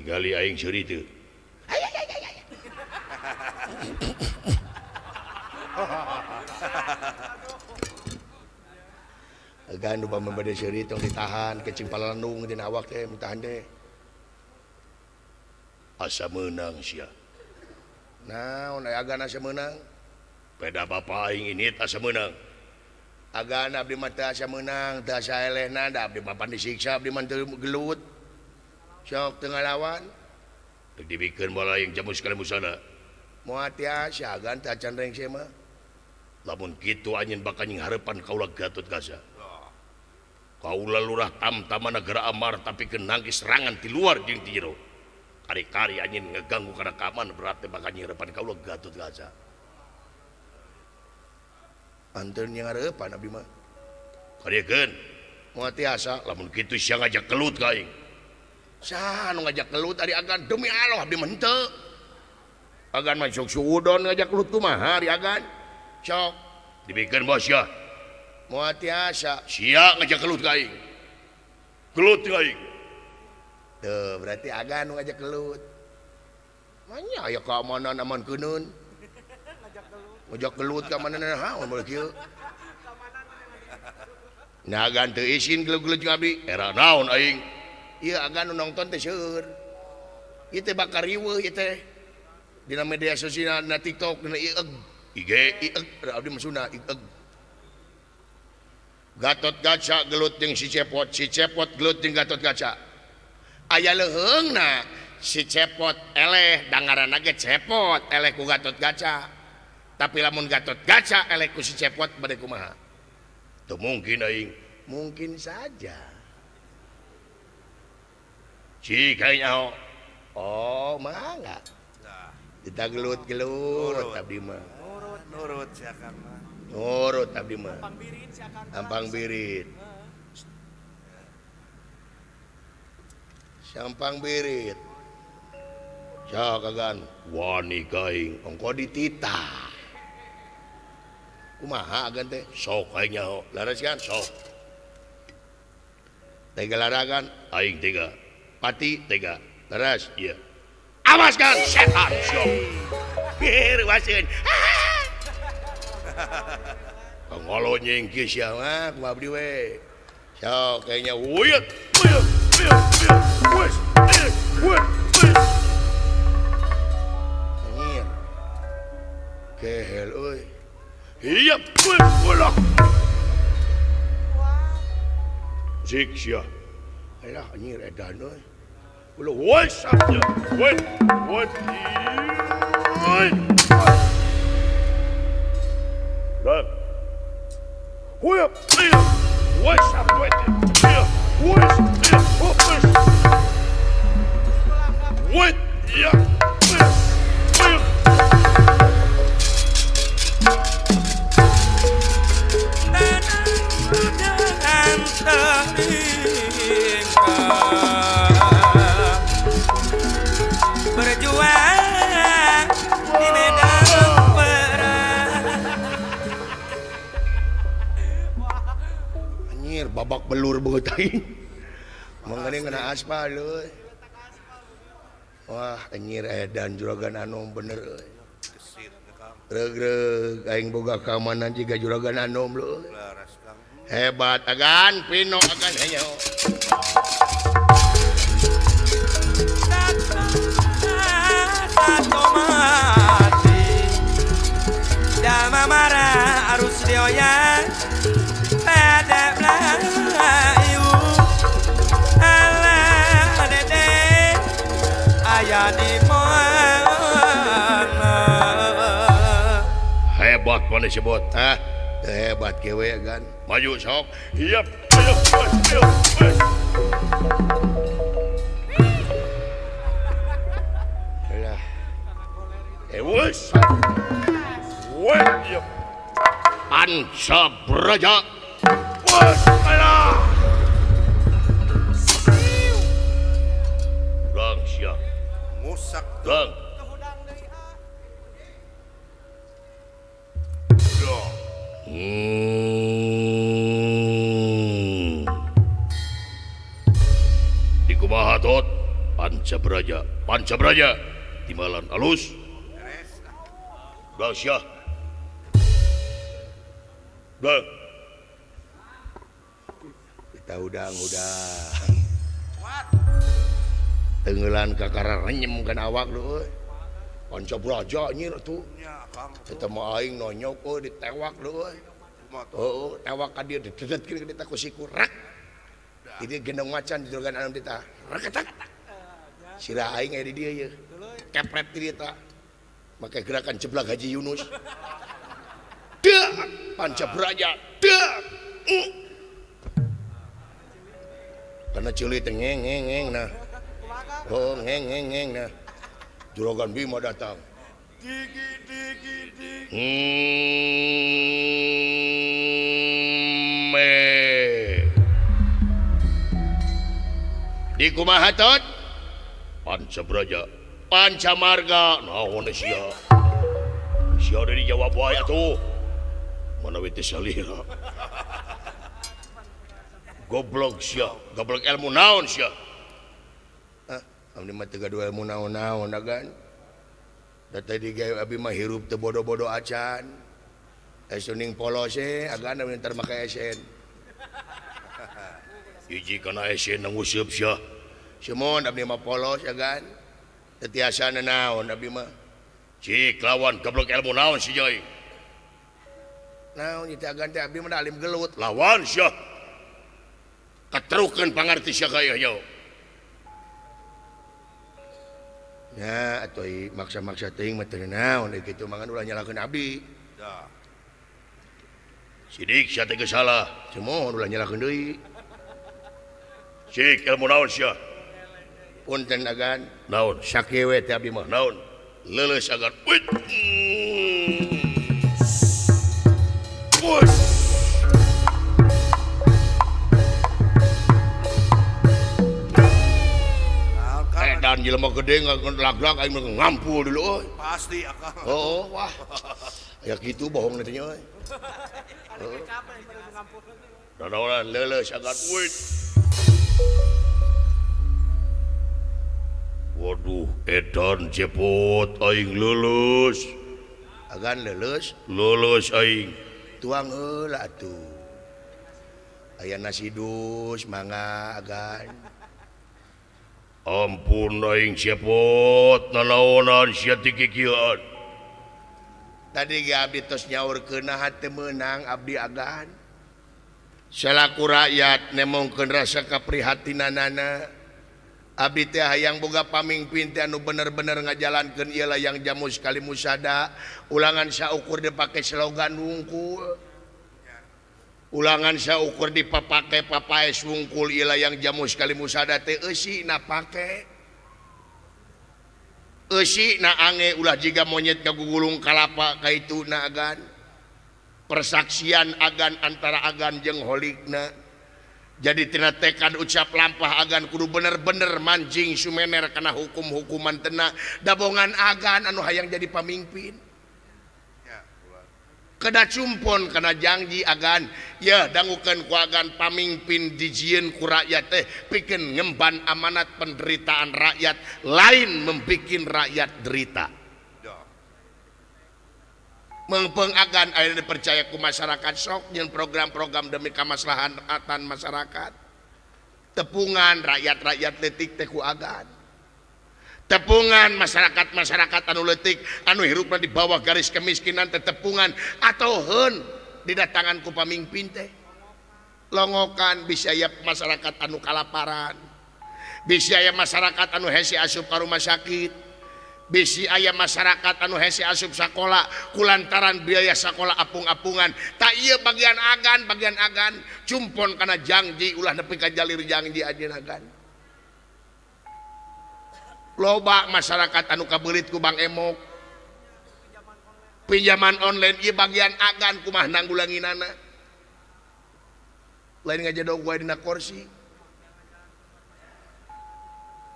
Tingali aing seuri teu. Agan upama bade seuri tong ditahan kecing palalendung dina awak teh mitahan teh. Asa meunang sia. Naon aya agan asa meunang? Peda bapa aing ini asa meunang. Agan abdi mah teu asa meunang, teu asa elehna da abdi mah pan disiksa abdi mah teu gelut. Sok teu ngalawan. Teu dibikeun moal aing jamus kana musana. Moal tiasa agan teh acan rengse mah. Lamun kitu anjeun bakal nyinghareupan kaula Gatot Kaca. Kaula lurah tamtama negara Amar tapi kenangkis serangan di luar jeung di jero. Kari-kari anjeun ngeganggu kana keamanan berarti bakal nyinghareupan kaula Gatot Kaca. Anteun nyinghareupan abdi mah. Kariekeun moal tiasa lamun kitu sia ngajak kelut ka aing. Saha nu ngajak kelut ari agan demi Allah abdi mah henteu. Agan mah sok suudon ngajak kelut kumaha ari agan. Sok dibikeun bos sia. Moal tiasa sia ngajak kelut ka aing. Gelut ka aing. Tuh berarti agan nu ngajak kelut. Manya aya keamanan aman keuneun. Ngajak kelut keamanan naon bae kieu. Nah agan teu isin gelut-gelut jeung abdi. Era naon aing? Ieu agan nu nongton teh seueur. Ieu teh bakal riweuh ieu teh. Dina media sosial na TikTok dina ieu IG ieu abdi mah Sunda ieu. Gatot Kaca gelut jeung si Cepot, si Cepot gelut jeung Gatot Kaca. Aya leuheungna si Cepot eleh da ngaranna ge Cepot eleh ku Gatot Kaca. Tapi lamun Gatot Kaca eleh ku si Cepot bade kumaha? Teu mungkin aing. Mungkin saja. Cik aing nyaho. Oh, mangga. Kita gelut-gelut abdi mah. Nurut, nurut sia Kang mah. Nurut abdi mah. Ampang birit. Sampang birit. Sok agan wani ka aing ongko dititah. Kumaha agan teh? Sok aing nyaho. Laras kan sok. Tega laragan aing tega. Pati tega. Laras ieu. Awas kan setan sok. Ruaseun. Ngolo nyengki sia mah ku abdi we. Sok kayaknya uyut uyut uyut uyut uyut uyut. Anjir. Kehel euy. Iya, ulah. Sik sia. Alah anjir edan euy. Ulah wes aja. Wet wet. Dan. Huyup, wes wet. Wes wes. Wet ya. Berjuang di medan perang. Anjir babak belur beungeut aing. Mangane ngena aspal euy. Wah anjir edan juragan anom bener euy. Regreg aing boga keamanan jiga juragan anom leuy. Hebat agan Pino agan henyo. Jalma marah arus dioyak pada Melayu. Alah dede aya di mana. Hebat mana sebut ah hebat kewe agan. Maju sok. Iya. Alah. Wes. Wes. Panca Braja. Wes. Alah. Lang sia. Musak. Lang. Dikumaha tot Pancabraja, Pancabraja timbalan alus. Udah sia. Udah. Kita udang-udang. Tenggelan kakara renyem kan awak lu euy. Pancabraja nyir atuh. Nya Kang. Eta mah aing nonyok euy ditewak lu euy. Heeh, tewak ka dieu didedetkeun ka ku siku rak. Jadi gendong macan di jorogan anu teh reketak. Sirah aing aya di dieu yeuh. Kepret di dieu tah. Make gerakan jeblak Haji Yunus. Dek, Pancabraja. Dek. Karena ceuli teh ngeng ngeng ngeng nah. Oh, ngeng ngeng ngeng nah. Juragan Bima datang. Digi digi digi. Di kumaha tot? Pancabraja, Pancamarga. Naon sia? Sia deui dijawab wae atuh. Mana we teh salira. Goblok sia, goblok ilmu naon sia? Ah, abdi mah teu gaduh ilmu naon-naon agan. Da tadi ge abi mah hirup teu bodo-bodo acan. Esuning polos e agan abdi ntar make esen. Hiji kana esen nguseup sia. Sumon abdi mah polos agan. Teu tiasa naon abdi mah. Cik lawan goblok ilmu naon si Joy? Naon ieu teh agan teh abdi mah alim gelut. Lawan sia. Keterukan pangarti sia kaya yo. Nah, atuh maksa-maksa teuing mah teu naon kitu mangan ulah nyalahkeun abdi. Dah. Sidik sia teh geus salah, cumohon ulah nyalahkeun deui. Cik ilmu naon sia? Punten agan. Naon? Sakieu we teh abdi mah naon? Leuleus agan. Wit. Woi. Dan jelema gede ngalaglag aing ngampul dulu euy. Pasti akang. Oh, wah. Aya kitu bohong teh nya euy. Dadaonan leuleus agan wit. Waduh, edan cepot aing leuleus. Agan leuleus, leuleus aing. Tuang heula atuh. Aya nasi dus mangga agan. Ampun aing cepot nanaonan sia ti kikieuan. Tadi ge abdi tos nyaurkeun naha teu meunang abdi agan. Salaku rakyat nemongkeun rasa kaprihatinanana. Abdi teh hayang boga pamingpin teh anu bener-bener ngajalankeun ieu layang jamu sekali musada, ulangan saukur dipake slogan wungkul. Ulangan saukur dipapake papaes wungkul ieu layang jamu sekali musada teh eusi na pake. Eusi na ange ulah jiga monyet ngagugulung kalapa ka itu na agan. Persaksian agan antara agan jeung holikna. Jadi tina tekad ucap lampah agan kudu bener-bener manjing sumener kana hukum-hukuman tena dabongan agan anu hayang jadi pamimpin. Keda cumpon kana janji agan ya dangukeun ku agan pamimpin dijieun ku rakyat teh pikeun ngemban amanat penderitaan rakyat lain membikin rakyat derita. Mengpeng agan ayeuna dipercaya ku masyarakat sok nyeun program-program demi kamaslahatan masyarakat. Tepungan rakyat-rakyat leutik teh ku agan. Tepungan masyarakat-masyarakat anu leutik anu hirupna di bawah garis kemiskinan teh tepungan atau heun didatangan ku pamingpin teh. Longokan bisa aya masyarakat anu kalaparan. Bisa aya masyarakat anu hese asup ka rumah sakit. Bisi aya masyarakat anu hese asup sakola kulantaran biaya sakola apung-apungan. Tak ieu bagian agan cumpon kana janji ulah nepi ka jalir janji ajeun agan. Loba masyarakat anu kabeulit ku Bang Emok. Pinjaman online ieu bagian agan kumaha nanggulanginana. Lain ngajedog wae dina kursi.